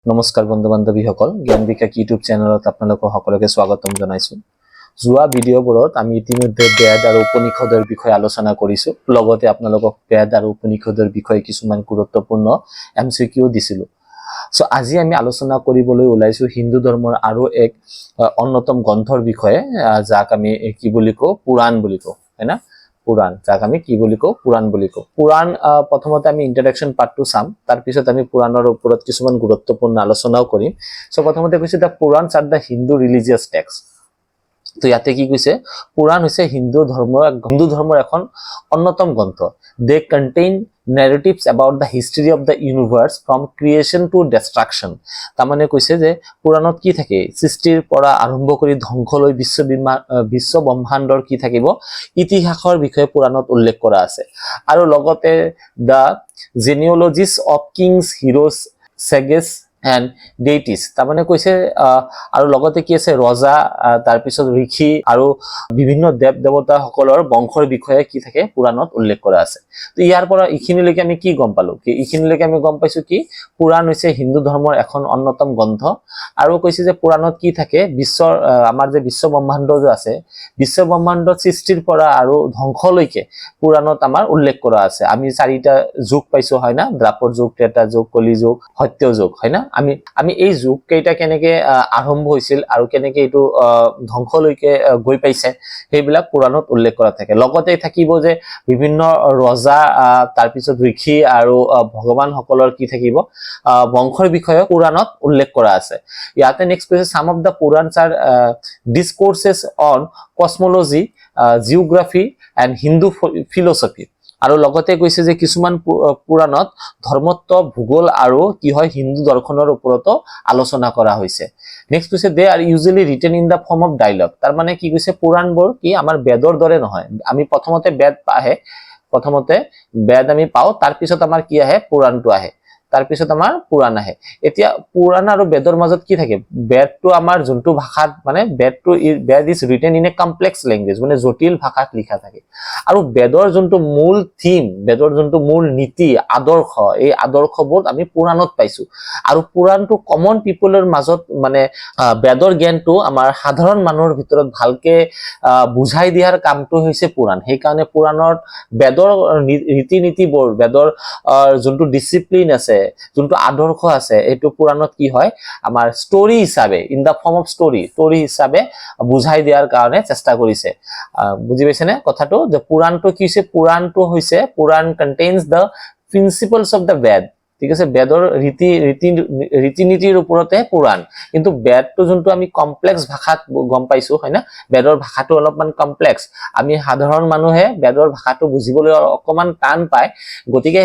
নমস্কাৰ বন্ধু বান্ধৱীসকল, জ্ঞান বিকাশ ইউটিউব চেনেলত আপোনালোকক সকলোকে স্বাগতম জনাইছোঁ। যোৱা ভিডিঅ'বোৰত আমি ইতিমধ্যে বেদ আৰু উপনিষদৰ বিষয়ে আলোচনা কৰিছোঁ। লগতে আপোনালোকক বেদ আৰু উপনিষদৰ বিষয়ে কিছুমান গুৰুত্বপূৰ্ণ এমচিকিউ দিছিলোঁ। চ' আজি আমি আলোচনা কৰিবলৈ ওলাইছোঁ হিন্দু ধৰ্মৰ আৰু এক অন্যতম গ্ৰন্থৰ বিষয়ে, যাক আমি কি বুলি কওঁ? পুৰাণ বুলি কওঁ, হয় না? পুৰাণ, যাক আমি কি বুলি কওঁ? পুৰাণ বুলি কওঁ। পুৰাণ, প্ৰথমতে আমি ইন্ট্ৰডাকশ্যন পাৰ্টটো চাম, তাৰপিছত আমি পুৰাণৰ ওপৰত কিছুমান গুৰুত্বপূৰ্ণ আলোচনাও কৰিম। চ' প্ৰথমতে কৈছে, "The Purans are the Hindu religious text." তো ইয়াতে কি কৈছে? পুৰাণ হৈছে হিন্দু ধৰ্মৰ এখন অন্যতম গ্ৰন্থ। They contain narratives about the history of the universe from creation to destruction. তাৰমানে কৈছে যে পুৰাণত কি থাকে? সৃষ্টিৰ পৰা আৰম্ভ কৰি ধ্বংসলৈ বিশ্ব ব্ৰহ্মাণ্ডৰ কি থাকিব, ইতিহাসৰ বিষয়ে পুৰাণত উল্লেখ কৰা আছে। আৰু লগতে the genealogies of kings, heroes, sages and deities. তাৰমানে কৈছে আৰু লগতে কি আছে? ৰজা, তাৰপিছত ঋষি আৰু বিভিন্ন দেৱ দেৱতাসকলৰ বংশৰ বিষয়ে কি থাকে? পুৰাণত উল্লেখ কৰা আছে। তো ইয়াৰ পৰা এইখিনিলৈকে আমি কি গম পালো? কি এইখিনিলৈকে আমি গম পাইছো কি পুৰাণ হৈছে হিন্দু ধৰ্মৰ এখন অন্যতম গ্ৰন্থ। আৰু কৈছে যে পুৰাণত কি থাকে? বিশ্বৰ আমাৰ যে বিশ্ব ব্ৰহ্মাণ্ড যে আছে, বিশ্ব ব্ৰহ্মাণ্ড সৃষ্টিৰ পৰা আৰু ধ্বংসলৈকে পুৰাণত আমাৰ উল্লেখ কৰা আছে। আমি চাৰিটা যুগ পাইছো, হয় না? দ্বাপৰ যুগ, ত্ৰেতা যুগ, কলি যুগ, সত্য যুগ, হয় না? আমি আমি এই যুগ কেইটা কেনেকে আৰম্ভ হৈছিল আৰু কেনেকে এইটো ধ্বংসলৈকে গৈ পাইছে, সেইবিলাক পুৰাণত উল্লেখ কৰা থাকে। লগতে থাকিব যে বিভিন্ন ৰজা, তাৰপিছত ঋষি আৰু ভগৱানসকলৰ কি থাকিব, বংশৰ বিষয়ে পুৰাণত উল্লেখ কৰা আছে। ইয়াতে নেক্সট কৈছে, "Some of the Purans are discourses on cosmology, geography and Hindu philosophy." আৰু লগতে কৈছে যে কিছুমান পুৰাণত ধৰ্মতত্ত্ব, ভূগোল আৰু কি হয়, হিন্দু দৰ্শনৰ ওপৰতো আলোচনা কৰা হৈছে। নেক্সট কৈছে, "They are usually written in the form of dialogue." তাৰ মানে কি কৈছে? পুৰাণবোৰ কি আমাৰ বেদৰ দৰে নহয়। আমি প্ৰথমতে বেদ আহে, প্ৰথমতে বেদ আমি পাওঁ, তাৰপিছত আমাৰ কি আহে? পুৰাণটো আহে। তাৰপিছত আমাৰ পুৰাণ আহে। এতিয়া পুৰাণ আৰু বেদৰ মাজত কি থাকে? বেদটো আমাৰ যোনটো ভাষাত, মানে বেদটো, Veda is written in a complex language, মানে জটিল ভাষাত লিখা থাকে। আৰু বেদৰ যোনটো মূল থিম, বেদৰ যোনটো মূল নীতি আদৰ্শ, এই আদৰ্শবোৰ আমি পুৰাণত পাইছো। আৰু পুৰাণটো কমন পিপুলৰ মাজত, মানে বেদৰ জ্ঞানটো আমাৰ সাধাৰণ মানুহৰ ভিতৰত ভালকে বুজাই দিয়াৰ কামটো হৈছে পুৰাণ। সেইকাৰণে পুৰাণত বেদৰ ৰীতি নীতিবোৰ, বেদৰ যোনটো ডিচিপ্লিন আছে, যোনটো আদৰ্শ আছে, এইটো পুৰাণত কি হয়, আমাৰ ষ্টৰী হিচাপে, in the form of story, story হিচাপে বুজাই দিয়াৰ কাৰণে চেষ্টা কৰিছে। বুজি পাইছেনে কথাটো যে পুৰাণটো কি হৈছে? পুৰাণটো হৈছে, Puran contains the principles of the Veda. ঠিক আছে? বেদৰ ৰীতি ৰীতি ৰীতি নীতিৰ ওপৰতে পুৰাণ। কিন্তু বেদটো যোনটো আমি কমপ্লেক্স ভাষাত গম পাইছো, হয় না? বেদৰ ভাষাটো অলপমান কমপ্লেক্স। আমি সাধাৰণ মানুহে বেদৰ ভাষাটো বুজিবলৈ অকণমান টান পায়। গতিকে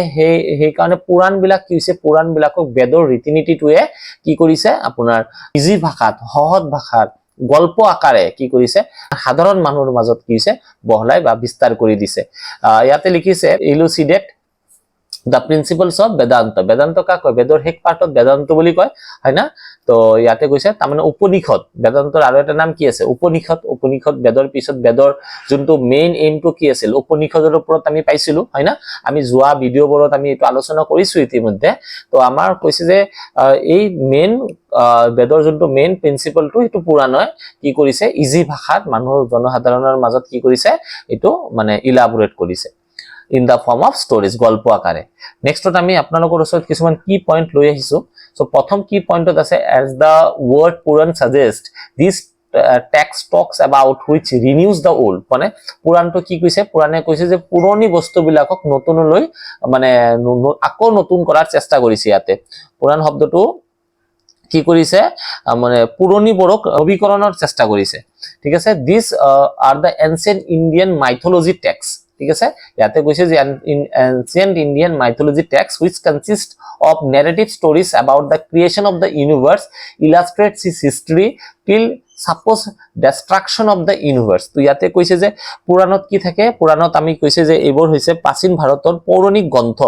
সেইকাৰণে পুৰাণবিলাক কি হৈছে? পুৰাণবিলাকক বেদৰ ৰীতি নীতিটোৱে কি কৰিছে? আপোনাৰ ইজি ভাষাত, সহজ ভাষাত, গল্প আকাৰে কি কৰিছে? সাধাৰণ মানুহৰ মাজত কি হৈছে, বহলাই বা বিস্তাৰ কৰি দিছে। ইয়াতে লিখিছে, "Elucidate the principles of Vedanta." Vedanta কাক কয়? বেদৰ শেষ পাৰ্টত বেদান্ত বুলি কয়, হয় না? তো ইয়াতে কৈছে, তাৰমানে উপনিষদ। বেদান্তৰ আৰু এটা নাম কি আছে? উপনিষদ। উপনিষদ, বেদৰ পিছত বেদৰ যোনটো মেইন এইমটো কি আছিল, উপনিষদৰ ওপৰত আমি পাইছিলো, হয় না? আমি যোৱা ভিডিঅ'বোৰত আমি এইটো আলোচনা কৰিছো ইতিমধ্যে। তো আমাৰ কৈছে যে এই মেইন বেদৰ যোনটো মেইন প্ৰিন্সিপালটো, সেইটো পুৰাণই কি কৰিছে? ইজি ভাষাত মানুহৰ, জনসাধাৰণৰ মাজত কি কৰিছে? এইটো মানে ইলাবৰেট কৰিছে in the form of stories, গল্প আকাৰে। নেক্সটত আমি আপোনালোকৰ ওচৰত কিছুমান কি পইণ্ট লৈ আহিছো। চ' প্ৰথম কি পইণ্টত আছে, "As the word Puran suggest, this text talks about which renews the old." মানে পুৰাণটো কি কৈছে? পুৰাণে কৈছে যে পুৰণি বস্তুবিলাকক নতুনলৈ, মানে আকৌ নতুন কৰাৰ চেষ্টা কৰিছে। ইয়াতে পুৰাণ শব্দটো কি কৰিছে? মানে পুৰণিবোৰক নৱীকৰণৰ চেষ্টা কৰিছে। ঠিক আছে? "These are the ancient Indian mythology text." ঠিক আছে? ইয়াতে কৈছে যে ancient Indian mythology text which consist of narrative stories about the creation of the universe, illustrates its history till supposed destruction of the universe. তো ইয়াতে কৈছে যে পুৰাণত কি থাকে? পুৰাণত আমি কৈছে যে এইবোৰ হৈছে প্ৰাচীন ভাৰতৰ পৌৰাণিক গ্ৰন্থ,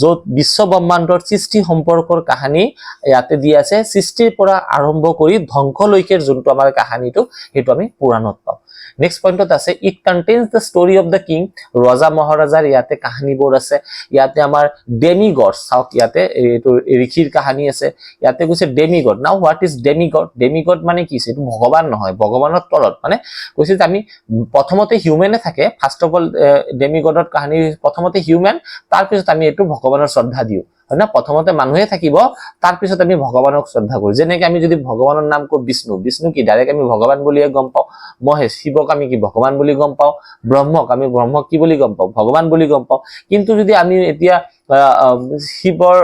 য'ত বিশ্ব ব্ৰহ্মাণ্ডৰ সৃষ্টি সম্পৰ্কৰ কাহিনী ইয়াতে দি আছে। সৃষ্টিৰ পৰা আৰম্ভ কৰি ধ্বংসলৈকে যোনটো আমাৰ কাহিনীটো, সেইটো আমি পুৰাণত পাওঁ। নেক্সট পইণ্টত আছে, it contains the story of the king। ৰজা মহাৰাজাৰ ইয়াতে কাহিনীবোৰ আছে। ইয়াতে আমাৰ ডেমি গড, চাওক, ইয়াতে এইটো ঋষিৰ কাহিনী আছে। ইয়াতে কৈছে demi god। Now, what is demi god? Demi god মানে কি? এইটো ভগৱান নহয়, ভগৱানৰ তলত। মানে কৈছে যে আমি প্ৰথমতে হিউমেনে থাকে। ফাৰ্ষ্ট অফ অল, ডেমি গডৰ কাহিনী প্ৰথমতে হিউমেন, তাৰপিছত আমি এইটো ভগৱানৰ শ্ৰদ্ধা দিওঁ, হয় না? প্ৰথমতে মানুহে থাকিব, তাৰপিছত আমি ভগৱানক শ্ৰদ্ধা কৰোঁ। যেনেকে আমি যদি ভগৱানৰ নাম কওঁ বিষ্ণু, বিষ্ণু কি? ডাইৰেক্ট আমি ভগৱান বুলিয়ে গম পাওঁ। মহেশ, শিৱক আমি কি ভগৱান বুলি গম পাওঁ। ব্ৰহ্মক আমি, ব্ৰহ্মক কি বুলি গম পাওঁ? ভগৱান বুলি গম পাওঁ। কিন্তু যদি আমি এতিয়া আহ, আহ, শিৱৰ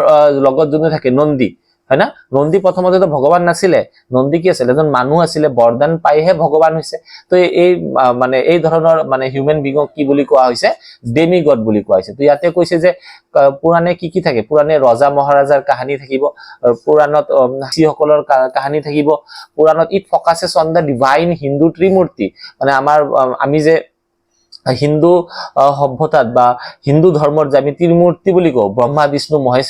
লগত যোনে থাকে নন্দী, হয় না? নন্দী প্ৰথমতেতো ভগৱান নাছিলে। নন্দী কি আছিলে? এজন মানুহ আছিলে, বৰদান পাইহে ভগৱান হৈছে। তো এই মানে এই ধৰণৰ মানে হিউমেন বিঙক কি বুলি কোৱা হৈছে? ডেমি গড বুলি কোৱা হৈছে। তো ইয়াতে কৈছে যে পুৰাণে কি কি থাকে? পুৰাণে ৰজা মহাৰাজাৰ কাহিনী থাকিব, আৰু পুৰাণত ঋষিসকলৰ কাহিনী থাকিব। পুৰাণত it focuses on the divine Hindu Trimurti। মানে আমাৰ আমি যে হিন্দু সভ্যতাত বা হিন্দু ধৰ্মৰ যে আমি ত্ৰিমূৰ্তি বুলি কওঁ, ব্ৰহ্মা, বিষ্ণু, মহেশ,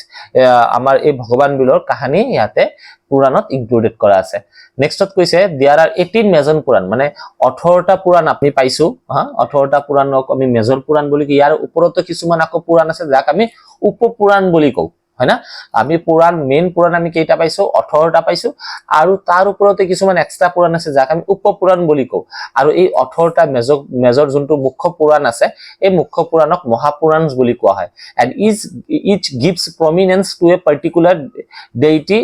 আমাৰ এই ভগৱানবোৰৰ কাহিনী ইয়াতে পুৰাণত ইনক্লুডেড কৰা আছে। নেক্সটত কৈছে, there are 18 major Purana। মানে 18টা পুৰাণ আমি পাইছো। হা, 18টা পুৰাণক আমি মেজৰ পুৰাণ বুলি কওঁ। ইয়াৰ ওপৰতো কিছুমান আকৌ পুৰাণ আছে, যাক আমি উপপুৰাণ বুলি কওঁ, হয় না? আমি পুৰাণ, মেইন পুৰাণ আমি কেইটা পাইছো? 18টা পাইছো। আৰু তাৰ ওপৰতে কিছুমান এক্সট্ৰা পুৰাণ আছে, যাক আমি উপপুৰাণ বুলি কওঁ। আৰু এই 18টা মেজৰ মেজৰ যোনটো মুখ্য পুৰাণ আছে, এই মুখ্য পুৰাণক মহাপুৰাণ বুলি কোৱা হয়। And each gives prominence to a particular deity,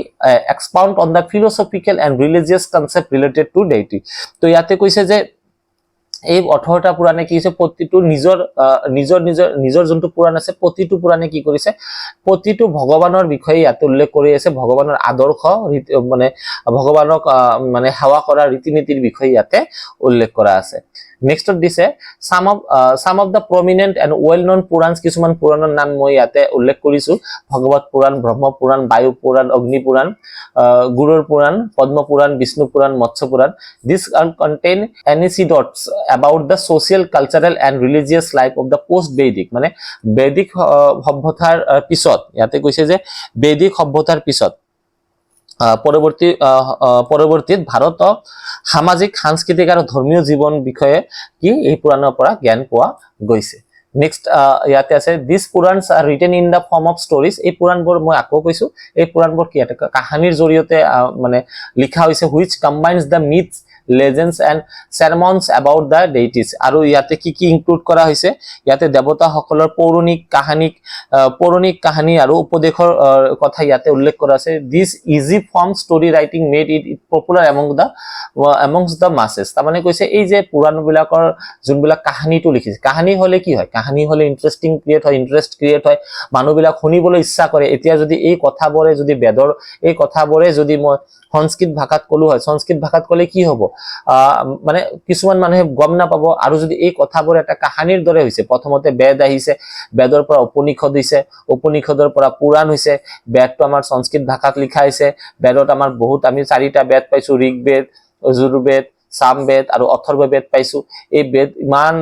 expound on the philosophical and religious concept related to deity। তো ইয়াতে কৈছে যে এই 18টা পুৰাণে কি হৈছে, প্ৰতিটো নিজৰ আহ, নিজৰ নিজৰ নিজৰ যোনটো পুৰাণ আছে, প্ৰতিটো পুৰাণে কি কৰিছে? প্ৰতিটো ভগৱানৰ বিষয়ে ইয়াতে উল্লেখ কৰি আছে। ভগৱানৰ আদৰ্শ মানে ভগৱানক মানে সেৱা কৰা ৰীতি নীতিৰ বিষয়ে ইয়াতে উল্লেখ কৰা আছে। নেক্সটত দিছে, some of the prominent and well known Purana। কিছুমান পুৰাণৰ নাম মই ইয়াতে উল্লেখ কৰিছো: ভগৱত পুৰাণ, ব্ৰহ্ম পুৰাণ, বায়ু পুৰাণ, অগ্নি পুৰাণ, গৰুড় পুৰাণ, পদ্ম পুৰাণ, বিষ্ণু পুৰাণ, মৎস্য পুৰাণ। These are contain anecdotes about the social, cultural and religious life of the post Vedic। মানে বৈদিক সভ্যতাৰ পিছত, ইয়াতে কৈছে যে বৈদিক সভ্যতাৰ পিছত পৰৱৰ্তী আহ, আহ, পৰৱৰ্তীত ভাৰতত সামাজিক, সাংস্কৃতিক আৰু ধৰ্মীয় জীৱন বিষয়ে কি এই পুৰাণৰ পৰা জ্ঞান পোৱা গৈছে। নেক্সট ইয়াতে আছে, these Puranas are written in the form of stories। এই পুৰাণবোৰ, মই আকৌ কৈছো, এই পুৰাণবোৰ কি এটা কাহানীৰ জৰিয়তে মানে লিখা হৈছে, which combines the myths, legends and sermons about the deities। আৰু ইয়াতে কি কি ইনক্লুড কৰা হৈছে? ইয়াতে দেৱতাসকলৰ পৌৰাণিক কাহিনী আৰু উপদেশৰ কথা ইয়াতে উল্লেখ কৰা আছে। This easy form story writing made it popular amongst the masses। তাৰমানে কৈছে, এই যে পুৰাণবিলাকৰ যোনবিলাক কাহিনীটো লিখিছে, কাহিনী হ'লে কি হয়? কাহিনী হ'লে ইণ্টাৰেষ্টিং ক্ৰিয়েট হয়, ইণ্টাৰেষ্ট ক্ৰিয়েট হয়, মানুহবিলাক শুনিবলৈ ইচ্ছা কৰে। এতিয়া যদি এই কথাবোৰে যদি, বেদৰ এই কথাবোৰে যদি মই সংস্কৃত ভাষাত ক'লো হয়, সংস্কৃত ভাষাত ক'লে কি হ'ব? মানে কিছুমান মানুহে গম নাপাব। আৰু যদি এই কথাবোৰ এটা কাহানীৰ দৰে হৈছে, প্ৰথমতে বেদ আহিছে, বেদৰ পৰা উপনিষদ হৈছে, উপনিষদৰ পৰা পুৰাণ হৈছে। বেদটো আমাৰ সংস্কৃত ভাষাত লিখা হৈছে। বেদত আমাৰ বহুত, আমি চাৰিটা বেদ পাইছো, ঋগ্বেদ, যজুৰ্বেদ, সামবেদ আৰু অথৰ্ব বেদ পাইছো। এই বেদ, ইমান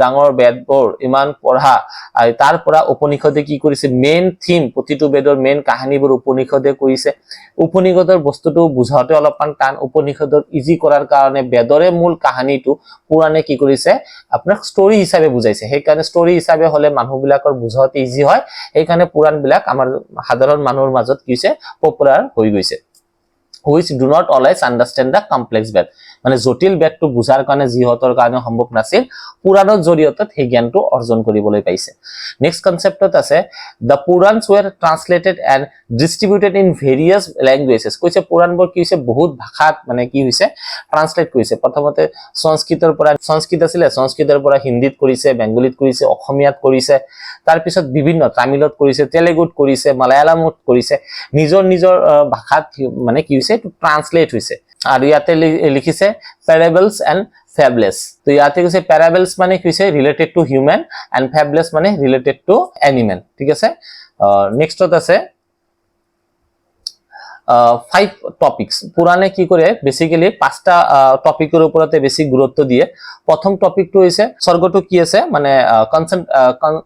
ডাঙৰ বেদবোৰ, ইমান পঢ়া, আৰু তাৰ পৰা উপনিষদে কি কৰিছে? মেইন থিম, প্ৰতিটো বেদৰ মেইন কাহিনীবোৰ উপনিষদে কৰিছে। উপনিষদৰ বস্তুটো বুঝাওঁতে অলপমান টান। উপনিষদৰ ইজি কৰাৰ কাৰণে বেদৰে মূল কাহিনীটো পুৰাণে কি কৰিছে? আপোনাক ষ্টৰী হিচাপে বুজাইছে। সেইকাৰণে ষ্টৰী হিচাপে হ'লে মানুহবিলাকৰ বুঝাওঁতে ইজি হয়। সেইকাৰণে পুৰাণবিলাক আমাৰ সাধাৰণ মানুহৰ মাজত কি হৈছে? পপুলাৰ হৈ গৈছে। Which do not always understand the complex Veda। মানে জটিল বেদটো বুজাৰ কাৰণে যিহঁতৰ কাৰণে সম্ভৱ নাছিল, পুৰাণৰ জৰিয়তে সেই জ্ঞানটো অৰ্জন কৰিবলৈ পাইছে। নেক্সট কনচেপ্টত আছে, the Puranas were translated and distributed in various languages। কৈছে পুৰাণবোৰ কি হৈছে? বহুত ভাষাত মানে কি হৈছে? ট্ৰান্সলেট কৰিছে। প্ৰথমতে সংস্কৃতৰ পৰা, সংস্কৃত আছিলে, সংস্কৃতৰ পৰা হিন্দীত কৰিছে, বেংগলীত কৰিছে, অসমীয়াত কৰিছে, তাৰপিছত বিভিন্ন তামিলত কৰিছে, তেলেগুত কৰিছে, মালায়ালামত কৰিছে। নিজৰ নিজৰ ভাষাত মানে কি হৈছে? ট্ৰান্সলেট হৈছে। আৰু ইয়াতে লিখিছে পেৰাবেলছ এণ্ড ফেবলেছ। তো ইয়াতে কৈছে, পেৰাবেলছ মানে কি হৈছে? Related to human, and fables মানে ৰিলেটেড টু এনিমেল। ঠিক আছে। নেক্সটত আছে ফাইভ টপিকছ। পুৰাণে কি কৰে? বেচিকেলি পাঁচটা টপিকৰ ওপৰতে বেছি গুৰুত্ব দিয়ে। প্ৰথম টপিকটো হৈছে, স্বৰ্গটো কি আছে, মানে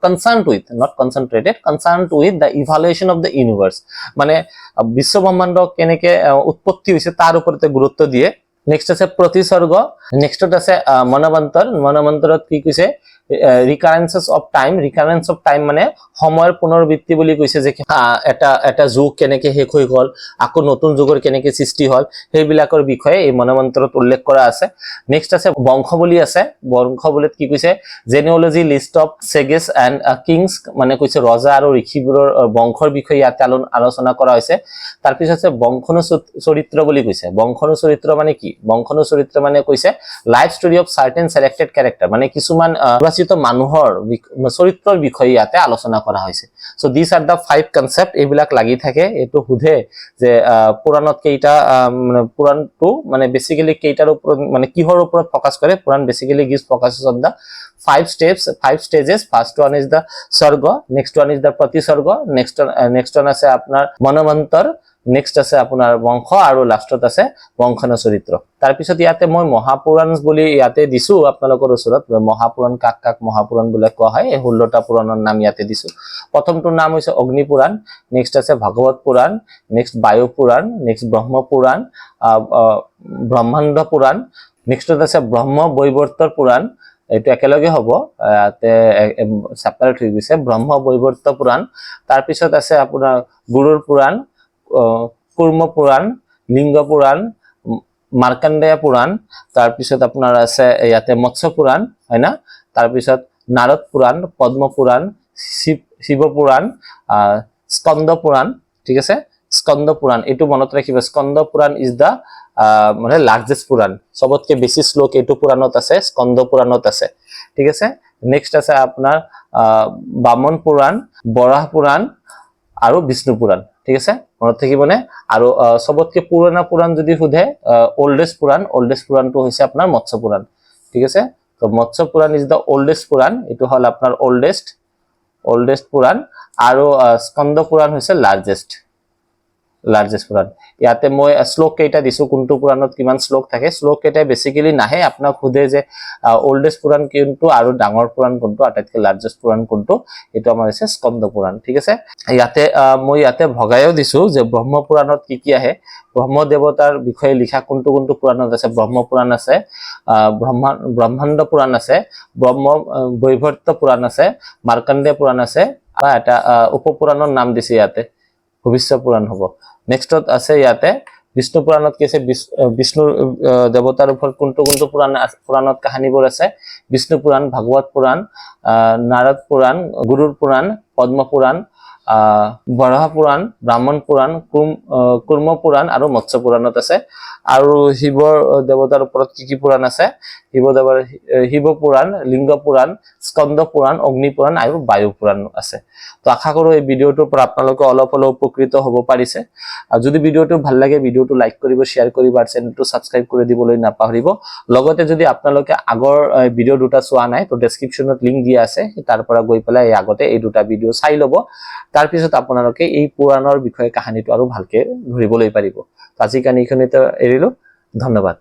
concern with, not concentrated, concern with the evolution of the universe। মানে বিশ্ব ব্ৰহ্মাণ্ড কেনেকে উৎপত্তি হৈছে, তাৰ ওপৰতে গুৰুত্ব দিয়ে। নেক্সট আছে প্ৰতিসৰ্গ। নেক্সটত আছে মনবন্তৰ। মনবন্তৰত কি কৈছে? Recurrences of time. Recurrence of time মানে সময়ৰ পুনৰাবৃত্তি বুলি কৈছে যে এটা এটা যুগ কেনেকে শেষ হৈ গ'ল, আকৌ নতুন যুগৰ কেনেকে সৃষ্টি হ'ল, সেইবিলাকৰ বিষয়ে এই মনবন্তৰত উল্লেখ কৰা আছে। নেক্সট আছে বংশবলী আছে। বংশবলীত কি কৈছে? Genealogy list of sages and kings, মানে কৈছে ৰজা আৰু ঋষিবোৰৰ বংশৰ বিষয়ে ইয়াতে আলোচনা কৰা হৈছে। তাৰপিছত আছে বংশনু চৰিত্ৰ বুলি কৈছে। বংশনু চৰিত্ৰ মানে কি? বংশনু চৰিত্ৰ মানে কৈছে life story of certain selected character, মানে কিছুমান নিৰ্বাচিত মানুহৰ চৰিত্ৰৰ বিষয়ে ইয়াতে আলোচনা কৰা হৈছে। So these are the five concept. এইবিলাক লাগি থাকে। এইটো সোধে যে পুৰাণত কেইটা মানে পুৰাণটো মানে বেচিকেলি কেইটাৰ ওপৰত, মানে কিহৰ ওপৰত ফকাছ কৰে? Purana basically gives focus on the five steps, five stages. First one is the সৰ্গ, next one is the প্ৰতিসৰ্গ, next one আছে আপোনাৰ মনবন্তৰ, নেক্সট আছে আপোনাৰ বংশ আৰু লাষ্টত আছে বংশন চৰিত্ৰ। তাৰপিছত ইয়াতে মই মহাপুৰাণ বুলি ইয়াতে দিছো আপোনালোকৰ ওচৰত। মহাপুৰাণ কাক কাক মহাপুৰাণ বুলি কোৱা হয়, এই 16টা পুৰাণৰ নাম ইয়াতে দিছো। প্ৰথমটোৰ নাম হৈছে অগ্নি পুৰাণ, নেক্সট আছে ভাগৱত পুৰাণ, নেক্সট বায়ু পুৰাণ, নেক্সট ব্ৰহ্ম পুৰাণ, আহ, আহ, ব্ৰহ্মাণ্ড পুৰাণ, নেক্সটত আছে ব্ৰহ্ম বৈৱৰ্তৰ পুৰাণ। এইটো একেলগে হ'ব, ইয়াতে ছেপাৰেট হৈ গৈছে। ব্ৰহ্ম বৈৱৰ্ত পুৰাণ। তাৰপিছত আছে আপোনাৰ গৰুড় পুৰাণ, কুৰ্ম পুৰাণ, লিংগ পুৰাণ, মাৰ্কণ্ডেয় পুৰাণ। তাৰপিছত আপোনাৰ আছে ইয়াতে মৎস্য পুৰাণ, হয় না? তাৰপিছত নাৰদ পুৰাণ, পদ্ম পুৰাণ, শিৱ শিৱ পুৰাণ, স্কন্দ পুৰাণ। ঠিক আছে, স্কন্দ পুৰাণ এইটো মনত ৰাখিব। স্কন্দ পুৰাণ is the মানে লাৰ্জেষ্ট পুৰাণ। চবতকে বেছি শ্লোক এইটো পুৰাণত আছে, স্কন্দ পুৰাণত আছে। ঠিক আছে, নেক্সট আছে আপোনাৰ বামন পুৰাণ, বৰাহ পুৰাণ আৰু বিষ্ণু পুৰাণ। ঠিক আছে, মনত থাকিবনে? আৰু চবতকে পুৰণা পুৰাণ যদি সোধে, অল্ডেষ্ট পুৰাণ, অল্ডেষ্ট পুৰাণটো হৈছে আপোনাৰ মৎস্য পুৰাণ। ঠিক আছে, তো মৎস্য পুৰাণ is the oldest পুৰাণ। এইটো হ'ল আপোনাৰ অল্ডেষ্ট পুৰাণ আৰু স্কন্দ পুৰাণ হৈছে লাৰ্জেষ্ট পুৰাণ। ইয়াতে মই শ্লোক কেইটা দিছো, কোনটো পুৰাণত কিমান শ্লোক থাকে। শ্লোক কেইটাই বেচিকেলি নাহে, আপোনাক সোধে যে অল্ডেষ্ট পুৰাণ কোনটো আৰু ডাঙৰ পুৰাণ কোনটো, আটাইতকৈ লাৰ্জেষ্ট পুৰাণ কোনটো। এইটো আমাৰ হৈছে স্কন্দ পুৰাণ। ঠিক আছে, ইয়াতে মই ইয়াতে ভগাইও দিছো যে ব্ৰহ্ম পুৰাণত কি কি আহে। ব্ৰহ্ম দেৱতাৰ বিষয়ে লিখা কোনটো কোনটো পুৰাণত আছে? ব্ৰহ্ম পুৰাণ আছে, ব্ৰহ্মাণ্ড পুৰাণ আছে, ব্ৰহ্ম বৈৱৰ্ত পুৰাণ আছে, মাৰ্কণ্ডেয় পুৰাণ আছে বা এটা উপপুৰাণৰ নাম দিছে ইয়াতে, ভৱিষ্য পুৰাণ হ'ব। নেক্সটত আছে ইয়াতে বিষ্ণু পুৰাণত কি আছে? বিষ্ণুৰ দেৱতাৰ ওপৰত কোনটো কোনটো পুৰাণত কাহিনীবোৰ আছে? বিষ্ণু পুৰাণ, ভাগৱত পুৰাণ, নাৰদ পুৰাণ, গৰুড় পুৰাণ, পদ্ম পুৰাণ, বৰাহ পুৰাণ, ব্ৰাহ্মণ পুৰাণ, কুৰ্ম পুৰাণ আৰু মৎস্য পুৰাণত আছে। আৰু শিৱৰ দেৱতাৰ ওপৰত কি কি পুৰাণ আছে? শিৱ দেৱৰ শিৱ পুৰাণ, লিংগ পুৰাণ, স্কন্দ পুৰাণ, অগ্নি পুৰাণ আৰু বায়ু পুৰাণ আছে। তো আশা কৰোঁ এই ভিডিঅ'টোৰ পৰা আপোনালোকে অলপ হ'লেও উপকৃত হ'ব পাৰিছে। আৰু যদি ভিডিঅ'টো ভাল লাগে, ভিডিঅ'টো লাইক কৰিব, শ্বেয়াৰ কৰিব আৰু চেনেলটো ছাবস্ক্ৰাইব কৰি দিবলৈ নাপাহৰিব। লগতে যদি আপোনালোকে আগৰ ভিডিঅ' দুটা চোৱা নাই, তো ডেছক্ৰিপশ্যনত লিংক দিয়া আছে, তাৰ পৰা গৈ পেলাই এই আগতে এই দুটা ভিডিঅ' চাই ল'ব। তাৰপিছত আপোনালোকে এই পুৰাণৰ বিষয়ে কাহিনীটো আৰু ভালকে ধৰিবলৈ পাৰিব। তো আজিৰ কাৰণে এইখিনিতে এৰিলোঁ। ধন্যবাদ।